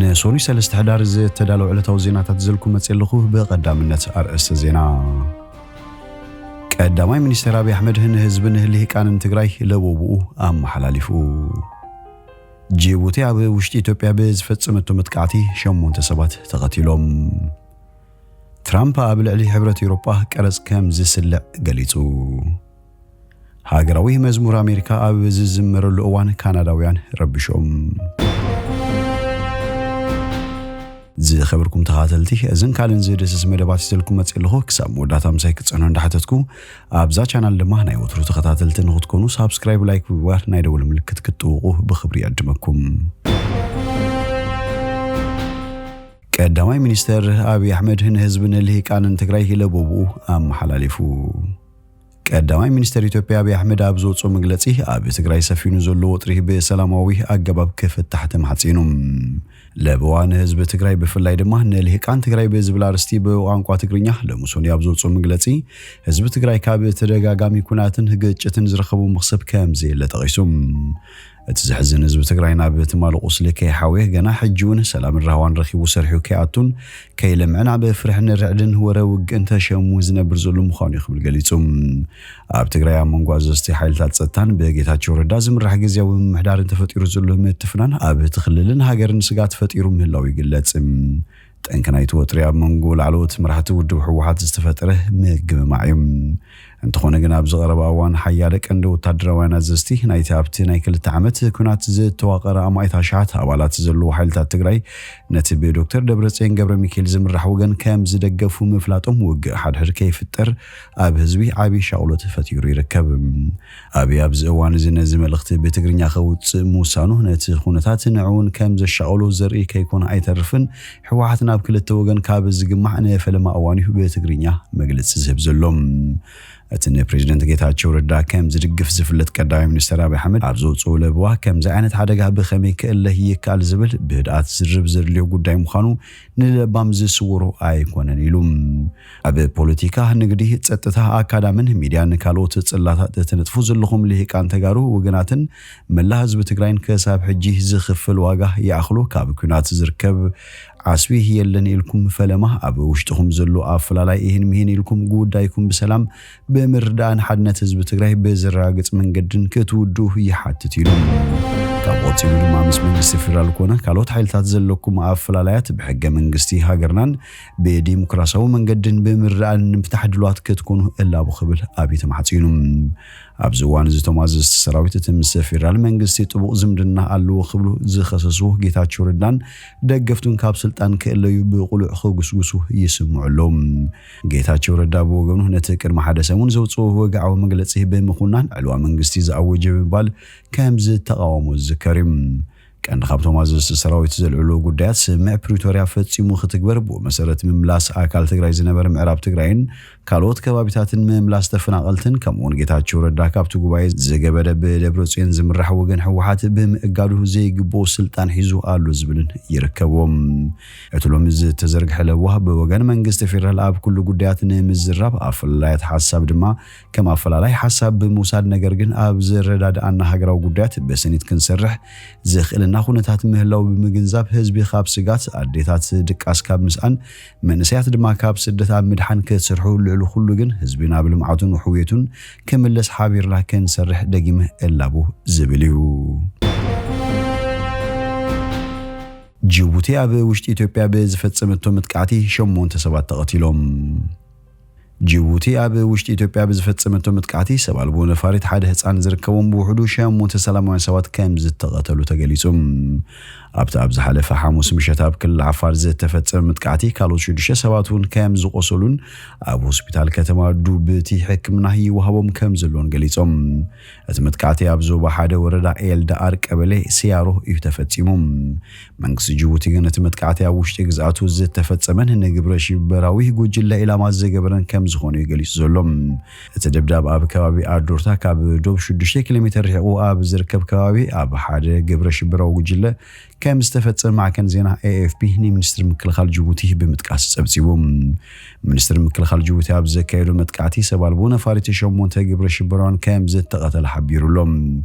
ንሶኒ ሰለስተ ሕዳር ዝተዳለዉ ዕለታዊ ዜናታት ዘልኩ መጽእ ኣለኹ። ብቐዳምነት ኣርእስተ ዜና። ቀዳማይ ሚኒስትር ኣብይ ኣሕመድ ንህዝብን ልሂቃንን ትግራይ ለበብኡ ኣመሓላሊፉ። ጅቡቲ ኣብ ውሽጢ ኢትዮጵያ ብዝፈጸመቶ መጥቃዕቲ ሸሞንተ ሰባት ተቐቲሎም። ትራምፕ ኣብ ልዕሊ ሕብረት ኤውሮጳ ቀረጽ ከም ዝስልዕ ገሊጹ። ሃገራዊ መዝሙር ኣሜሪካ ኣብ ዝዝመረሉ እዋን ካናዳውያን ረቢሾም። ዝኸበርኩም ተኸታተልቲ፣ እዝን ካልእን ዝድስስ መደባት ይዘልኩም መጽእ ኣለኹ። ክሳብ መወዳእታ ምሳይ ክትጸኑ እንዳሓተትኩ፣ ኣብዛ ቻናል ድማ ናይ ወትሩ ተኸታተልቲ ንኽትኮኑ ሳብስክራይብ፣ ላይክ ብምግባር ናይ ደወል ምልክት ክትጥውቑ ብኽብሪ ይዕድመኩም። ቀዳማይ ሚኒስተር ኣብይ ኣሕመድ ንህዝብን ልሂቃንን ትግራይ ለበብኡ ኣመሓላሊፉ። ቀዳማይ ሚኒስተር ኢትዮጵያ ኣብይ ኣሕመድ ኣብ ዘውፅኦ መግለፂ፣ ኣብ ትግራይ ሰፊኑ ዘሎ ወጥሪ ብሰላማዊ ኣገባብ ክፍታሕ ተማሕፂኑ። ለበዋ ንህዝቢ ትግራይ ብፍላይ ድማ ንልሂቃን ትግራይ ብዝብል ኣርእስቲ ብቋንቋ ትግርኛ ሎሚ ሰኑይ ኣብ ዘውፅኦ መግለፂ፣ ህዝቢ ትግራይ ካብ ተደጋጋሚ ኩናትን ግጭትን ዝረኸቦ መኽሰብ ከም ዘየለ ጠቒሱ። እቲ ዘሕዝን ህዝቢ ትግራይ ናብ ትማሊ ቁስሊ ከይሓወየ ገና ሕጂ እውን ሰላምን ራህዋን ረኺቡ ሰሪሑ ከይኣቱን ከይለምዕን ኣብ ፍርሕን ርዕድን ወረ ውግእን ተሸሙ ዝነብር ዘሎ ምዃኑ እዩ ክብል ገሊጹ። ኣብ ትግራይ ኣብ መንጎ ኣዘዝቲ ሓይልታት ጸጥታን ብጌታቸው ረዳ ዝምራሕ ግዝያዊ ምምሕዳርን ተፈጢሩ ዘሎ ምትፍናን ኣብ እቲ ክልልን ሃገርን ስጋት ፈጢሩ ምህላው ይግለጽ። ጠንቂ ናይቲ ወጥሪ ኣብ መንጎ ላዕለዎት መራሕቲ ውድብ ህወሓት ዝተፈጠረ ምግምማዕ እዩ። እንተኾነ ግን ኣብዚ ቀረባ እዋን ሓያለ ቀንዲ ወታደራውያን ኣዘዝቲ ናይቲ ኣብቲ ናይ ክልተ ዓመት ኲናት ዝተዋቐረ ኣማኢት ኣሽሓት ኣባላት ዘለዎ ሓይልታት ትግራይ ነቲ ብዶክተር ደብረጽዮን ገብረ ሚካኤል ዝምራሕ ወገን ከም ዝደገፉ ምፍላጦም ውግእ ሓድሕድ ከይፍጠር ኣብ ህዝቢ ዓቢ ሻቕሎት ፈጢሩ ይርከብ። ኣብይ ኣብዚ እዋን እዚ ነዚ መልእኽቲ ብትግርኛ ከውጽእ ምውሳኑ ነቲ ኩነታት ንዕውን ከም ዘሻቕሎ ዘርኢ ከይኮነ ኣይተርፍን። ህወሓት ናብ ክልተ ወገን ካብ ዝግማዕ ንፈለማ እዋን እዩ ብትግርኛ መግለጺ ዝህብ ዘሎ። እቲ ንፕሬዚደንት ጌታቸው ረዳ ከም ዝድግፍ ዝፍለጥ ቀዳማይ ሚኒስትር ኣብይ ኣሕመድ ኣብ ዘውፅኦ ለበዋ ከምዚ ዓይነት ሓደጋ ብኸመይ ክእለ ይከኣል ዝብል ብህድኣት ዝርርብ ዘድልዮ ጉዳይ ምዃኑ ንለባም ዝስውሮ ኣይኮነን ኢሉ። ኣብ ፖለቲካ፣ ንግዲ፣ ጸጥታ፣ ኣካዳምን ሚድያን ካልኦት ጽላታት እትነጥፉ ዘለኹም ልሂቃን ተጋሩ ወገናትን መላ ህዝቢ ትግራይን ክሳብ ሕጂ ዝኽፈል ዋጋ ይኣኽሎ ካብ ኲናት ዝርከብ ዓስቢ የለን ኢልኩም ፈለማ ኣብ ውሽጥኹም ዘሎ ኣፈላላይ ይህን ምሂን ኢልኩም ጉዳይኩም ብሰላም ብምርዳእን ሓድነት ህዝቢ ትግራይ ብዝረጋግጽ መንገድን ክትውዱ ይሓትት ኢሉ። ካብ ቆጺሉ ድማ ምስ መንግስቲ ፌደራል ኮነ ካልኦት ሓይልታት ዘለኩም ኣፈላላያት ብሕገ መንግስቲ ሃገርናን ብዲሞክራሲያዊ መንገድን ብምርዳእን ንምፍታሕ ድልዋት ክትኮኑ እላቡ ክብል ኣብይ ተማሕጺኑ። ኣብዚ እዋን እዚ እቶም ኣዘዝቲ ሰራዊት እቲ ምስ ፌደራል መንግስቲ ጥቡቕ ዝምድና ኣለዎ ክብሉ ዝኸሰስዎ ጌታቸው ረዳን ደገፍቱን ካብ ስልጣን ክእለዩ ብቕሉዕ ክጉስጉሱ ይስምዑ ኣለዉ። ጌታቸው ረዳ ብወገኑ ነቲ ቅድሚ ሓደ ሰሙን ዘውፅኦ ወግዓዊ መግለፂ ብምኹናን ዕልዋ መንግስቲ ዝኣወጀ ብምባል ከም ዝተቃወሞ ዝዝከር እዩ። ቀንዲ ካብቶም ኣዘዝቲ ሰራዊት ዘልዕሉ ጉዳያት ስምምዕ ፕሪቶርያ ፈፂሙ ክትግበር፣ ብኡ መሰረት ምምላስ ኣካል ትግራይ ዝነበረ ምዕራብ ትግራይን ካልኦት ከባቢታትን ምምላስ ተፈናቐልትን፣ ከምኡውን ጌታቸው ረዳ ካብቲ ጉባኤ ዝገበረ ብደብረፅዮን ዝምራሕ ወገን ህወሓት ብምእጋዱ ዘይግብኦ ስልጣን ሒዙ ኣሎ ዝብልን ይርከብዎም። እቲ ሎሚ ዝተዘርግሐ ለዋህ ብወገን መንግስቲ ፌደራል ኣብ ኩሉ ጉዳያት ንምዝራብ ኣፈላላያት ሓሳብ ድማ ከም ኣፈላላይ ሓሳብ ብምውሳድ፣ ነገር ግን ኣብ ዝረዳድኣና ሃገራዊ ጉዳያት ብስኒት ክንሰርሕ ዘኽእለና ኩነታት ምህላው ብምግንዛብ፣ ህዝቢ ካብ ስጋት፣ ኣዴታት ድቃስ ካብ ምስኣን፣ መንእሰያት ድማ ካብ ስደት ኣብ ምድሓን ክትሰርሑ፣ ልዕሊ ኩሉ ግን ህዝቢ ናብ ልምዓቱን ውሕውየቱን ክምለስ ሓቢርና ክንሰርሕ ደጊመ እላቡ ዝብል እዩ። ጅቡቲ ኣብ ውሽጢ ኢትዮጵያ ብዝፈጸመቶ መጥቃዕቲ ሸሞንተ ሰባት ተቐቲሎም። ጅቡቲ ኣብ ውሽጢ ኢትዮጵያ ብዝፈጸመቶ መጥቃዕቲ ሰብ ኣልቦ ነፋሪት ሓደ ህጻን ዝርከቦም ብውሕዱ ሸሞንተ ሰላማውያን ሰባት ከም ዝተቐተሉ ተገሊጹ። ኣብቲ ኣብ ዝሓለፈ ሓሙስ ምሸት ኣብ ክልል ዓፋር ዝተፈጸመ መጥቃዕቲ ካልኦት ሽዱሽተ ሰባት እውን ከም ዝቖሰሉን ኣብ ሆስፒታል ከተማ ዱብቲ ሕክምና ይወሃቦም ከም ዘሎን ገሊጾም። እቲ መጥቃዕቲ ኣብ ዞባ ሓደ ወረዳ ኤልዳኣር ቀበሌ ሲያሮ እዩ ተፈጺሙ። መንግስቲ ጅቡቲ ግን እቲ መጥቃዕቲ ኣብ ውሽጢ ግዝኣቱ ዝተፈጸመን ንግብረ ሽበራዊ ጉጅለ ኢላማ ዝገበረን ከም ዝኾነ እዩ ገሊጹ ዘሎ። እቲ ደብዳብ ኣብ ከባቢ ኣዶርታ ካብ ዶብ ሽዱሽተ ኪሎ ሜትር ርሒቑ ኣብ ዝርከብ ከባቢ ኣብ ሓደ ግብረ ሽበራዊ ጉጅለ ከም ዝተፈጸመ ማዕከን ዜና ኤ ኤፍ ፒ ንሚኒስትሪ ምክልኻል ጅቡቲ ብምጥቃስ ጸብጺቡ። ሚኒስትሪ ምክልኻል ጅቡቲ ኣብ ዘካየዶ መጥቃዕቲ ሰብ ኣልቦ ነፋሪት ሸሞንተ ግብረ ሽበራውያን ከም ዝተቐተለ ሓቢሩ ኣሎ።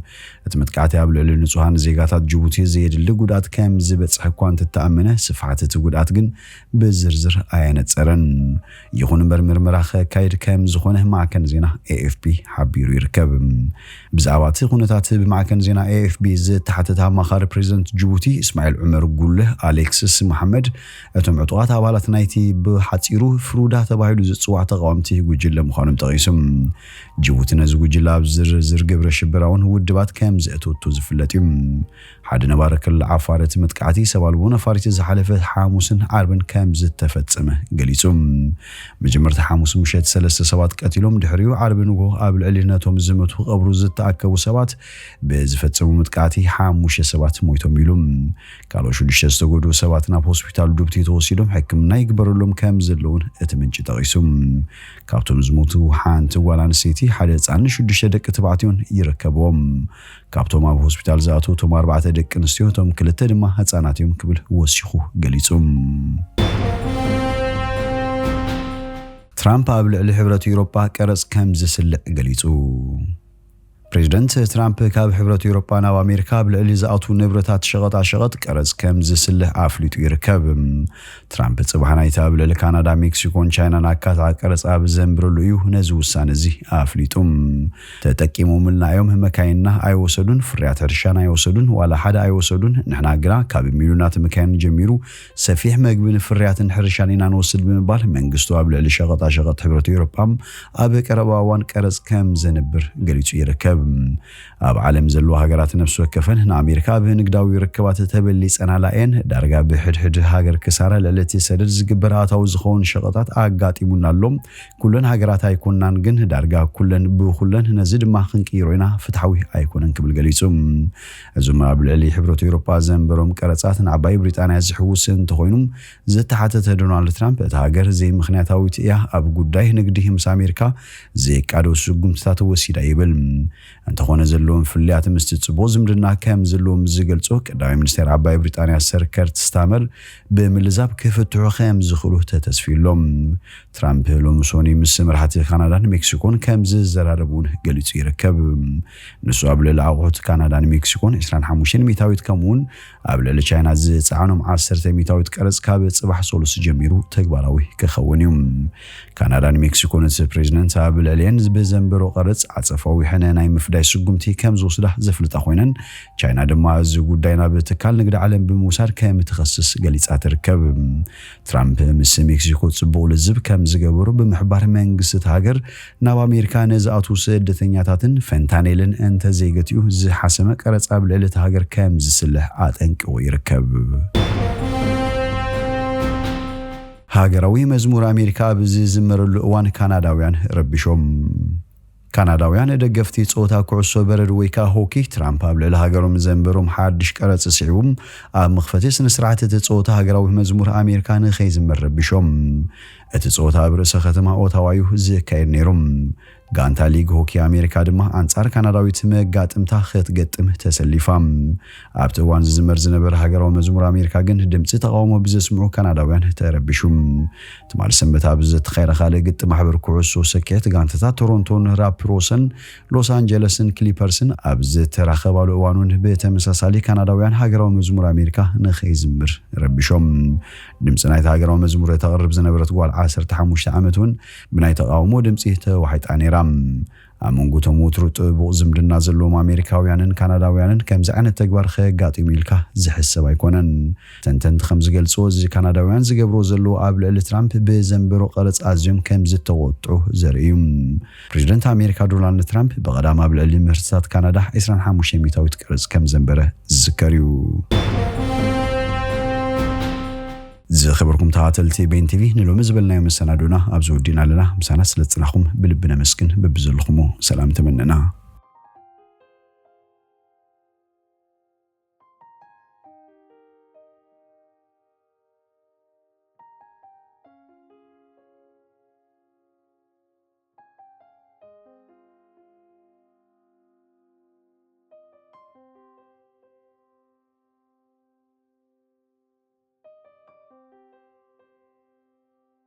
እቲ መጥቃዕቲ ኣብ ልዕሊ ንጹሃን ዜጋታት ጅቡቲ ዘየድሊ ጉድኣት ከም ዝበጽሐ እኳ እንተተኣመነ፣ ስፍሓት እቲ ጉድኣት ግን ብዝርዝር ኣየነጸረን። ይኹን እምበር፣ ምርመራ ከካይድ ከም ዝኾነ ማዕከን ዜና ኤ ኤፍ ፒ ሓቢሩ ይርከብ። ብዛዕባ እቲ ኩነታት ብማዕከን ዜና ኤ ኤፍ ፒ ዝተሓተተ ኣማኻሪ ፕሬዚደንት ጅቡቲ እስማዒል ዑመር ጉልህ፣ ኣሌክስስ መሓመድ፣ እቶም ዕጡቓት ኣባላት ናይቲ ብሓጺሩ ፍሩዳ ተባሂሉ ዝጽዋዕ ተቓወምቲ ጉጅለ ምዃኖም ጠቒሱ። ጅቡቲ ነዚ ጉጅለ ኣብ ዝርዝር ግብረ ሽበራውን ውድባት ከም ዘእተወቶ ዝፍለጥ እዩ። ሓደ ነባሪ ክልል ዓፋር፣ እቲ መጥቃዕቲ ሰብ ኣልቦ ነፋሪት ዝሓለፈ ሓሙስን ዓርብን ከም ዝተፈጸመ ገሊጹ። መጀመርታ ሓሙስ ምሸት ሰለስተ ሰባት ቀቲሎም፣ ድሕሪኡ ዓርቢ ንግሆ ኣብ ልዕሊ ነቶም ዝመቱ ክቐብሩ ዝተኣከቡ ሰባት ብዝፈጸሙ መጥቃዕቲ ሓሙሽተ ሰባት ሞይቶም ኢሉ። ካልኦት ሽዱሽተ ዝተጎድኡ ሰባት ናብ ሆስፒታል ዱብቲ ተወሲዶም ሕክምና ይግበረሎም ከም ዘለውን እቲ ምንጪ ጠቒሱ። ካብቶም ዝሞቱ ሓንቲ ጓል ኣንስተይቲ፣ ሓደ ህጻን፣ ሽዱሽተ ደቂ ተባዕትዮን ይርከብዎም። ካብቶም ኣብ ሆስፒታል ዝኣትዉ፣ እቶም ኣርባዕተ ደቂ ኣንስትዮ፣ እቶም ክልተ ድማ ህጻናት እዮም ክብል ወሲኹ ገሊጹ። ትራምፕ ኣብ ልዕሊ ሕብረት ኤውሮጳ ቀረጽ ከም ዝስልዕ ገሊጹ። ፕሬዚደንት ትራምፕ ካብ ሕብረት ኤውሮጳ ናብ ኣሜሪካ ኣብ ልዕሊ ዝኣትዉ ንብረታት ሸቐጣ ሸቐጥ ቀረጽ ከም ዝስልዕ ኣፍሊጡ ይርከብ። ትራምፕ ጽባሕ ናይቲ ኣብ ልዕሊ ካናዳ፣ ሜክሲኮን ቻይናን ኣካትዓ ቀረጽ ኣብ ዘንብረሉ እዩ ነዚ ውሳነ እዚ ኣፍሊጡ። "ተጠቂሞምልና እዮም፣ መካይንና ኣይወሰዱን፣ ፍርያት ሕርሻና ኣይወሰዱን፣ ዋላ ሓደ ኣይወሰዱን። ንሕና ግና ካብ ሚሉናት መካይን ጀሚሩ ሰፊሕ መግብን ፍርያትን ሕርሻን ኢና ንወስድ" ብምባል መንግስቱ ኣብ ልዕሊ ሸቐጣ ሸቐጥ ሕብረት ኤውሮጳ ኣብ ቀረባ እዋን ቀረጽ ከም ዘንብር ገሊጹ ይርከብ። ኣብ ዓለም ዘለዋ ሃገራት ነፍሲ ወከፈን ንኣሜሪካ ብንግዳዊ ርክባት ተበሊጸናላ እየን። ዳርጋ ብሕድሕድ ሃገር ክሳራ ልዕሊ እቲ ሰደድ ዝግበር ኣታዊ ዝኸውን ሸቐጣት ኣጋጢሙና ኣሎ። ኩለን ሃገራት ኣይኮናን፣ ግን ዳርጋ ኩለን ብኩለን፣ ነዚ ድማ ክንቅይሮ ኢና፣ ፍትሓዊ ኣይኮነን ክብል ገሊጹ። እዞም ኣብ ልዕሊ ሕብረት ኤውሮጳ ዘንበሮም ቀረጻት ንዓባይ ብሪጣንያ ዝሕውስ እንተኾይኑ፣ ዝተሓተተ ዶናልድ ትራምፕ፣ እታ ሃገር ዘይምኽንያታዊት እያ ኣብ ጉዳይ ንግዲ ምስ ኣሜሪካ ዘይቃዶ ስጉምትታት ወሲዳ ይብል። እንተኾነ ዘለዎም ፍልልያት ምስቲ ጽቡቕ ዝምድና ከም ዘለዎም ዝገልጾ ቀዳማይ ሚኒስቴር ዓባይ ብሪጣንያ ሰር ከርት ስታመር ብምልዛብ ክፍትሑ ከም ዝኽእሉ ተተስፊሎም። ትራምፕ ሎሚ ሰኑይ ምስ መራሕቲ ካናዳን ሜክሲኮን ከም ዝዘራረቡ እውን ገሊጹ ይርከብ። ንሱ ኣብ ልዕሊ ኣቑሑት ካናዳን ሜክሲኮን ዕስራን ሓሙሽተን ሚእታዊት ከምኡውን ኣብ ልዕሊ ቻይና ዝጸዓኖም ዓሰርተ ሚእታዊት ቀረጽ ካብ ጽባሕ ሰሉስ ጀሚሩ ተግባራዊ ክኸውን እዩ። ካናዳን ሜክሲኮን እቲ ፕሬዚደንት ኣብ ልዕሊአን ብዘንበሮ ቀረጽ ዓጸፋዊ ሕነ ናይ ምፍዳይ ስጉምቲ ከም ዝወስዳ ዘፍልጣ ኮይነን፣ ቻይና ድማ እዚ ጉዳይ ናብ ትካል ንግዲ ዓለም ብምውሳድ ከም ትኸስስ ገሊጻ ትርከብ። ትራምፕ ምስ ሜክሲኮ ጽቡቕ ልዝብ ከም ዝገበሩ ብምሕባር፣ መንግስቲ እቲ ሃገር ናብ ኣሜሪካ ንዝኣትዉ ስደተኛታትን ፈንታኔልን እንተዘይገትኡ ዝሓሰመ ቀረጽ ኣብ ልዕሊ እቲ ሃገር ከም ዝስልሕ ኣጠንቂቑ ይርከብ። ሃገራዊ መዝሙር ኣሜሪካ ኣብ ዝዝመረሉ እዋን ካናዳውያን ረቢሾም። ካናዳውያን ደገፍቲ ጸወታ ኩዕሶ በረድ ወይ ከኣ ሆኪ፣ ትራምፕ ኣብ ልዕሊ ሃገሮም ዘንበሮም ሓድሽ ቀረጽ ስዒቡ፣ ኣብ መኽፈቲ ስነ ስርዓት እቲ ጸወታ ሃገራዊ መዝሙር ኣሜሪካ ንኸይዝመር ረቢሾም። እቲ ጸወታ ኣብ ርእሰ ከተማ ኦታዋ እዩ ዝካየድ ነይሩ። ጋንታ ሊግ ሆኪ ኣሜሪካ ድማ ኣንጻር ካናዳዊት መጋጥምታ ክትገጥም ተሰሊፋ። ኣብቲ እዋን ዝዝመር ዝነበረ ሃገራዊ መዝሙር ኣሜሪካ ግን ድምጺ ተቓውሞ ብዘስምዑ ካናዳውያን ተረቢሹ። ትማሊ ሰንበት ኣብ ዝተኻየደ ካልእ ግጥም ማሕበር ኩዕሶ ሰኪዐት ጋንታታት ቶሮንቶን ራፕሮሰን ሎስ ኣንጀለስን ክሊፐርስን ኣብ ዝተራኸባሉ እዋን እውን ብተመሳሳሊ ካናዳውያን ሃገራዊ መዝሙር ኣሜሪካ ንኸይዝምር ረቢሾም። ድምጺ ናይቲ ሃገራዊ መዝሙር እተቕርብ ዝነበረት ጓል ዓሰርተ ሓሙሽተ ዓመት እውን ብናይ ተቓውሞ ድምጺ ተዋሒጣ ነይራ። ኣብ መንጎ እቶም ወትሩ ጥቡቕ ዝምድና ዘለዎም ኣሜሪካውያንን ካናዳውያንን ከምዚ ዓይነት ተግባር ከጋጥም ኢልካ ዝሕሰብ ኣይኮነን። ተንተንቲ ከም ዝገልጽዎ፣ እዚ ካናዳውያን ዝገብርዎ ዘለዉ ኣብ ልዕሊ ትራምፕ ብዘንበሮ ቀረጽ ኣዝዮም ከም ዝተቖጥዑ ዘርኢ እዩ። ፕሬዚደንት ኣሜሪካ ዶናልድ ትራምፕ ብቐዳም ኣብ ልዕሊ ምህርትታት ካናዳ ዕስራን ሓሙሽተ ሚእታዊት ቀረጽ ከም ዘንበረ ዝዝከር እዩ። ዝኸበርኩም ተኸታተልቲ ቤን ቲቪ፣ ንሎሚ ዝበልናዮ መሰናዶና ኣብዚ ወዲእና ኣለና። ምሳና ስለ ዝጸናኹም ብልቢ ነመስግን። በብዘለኹሞ ሰላም ተመነና።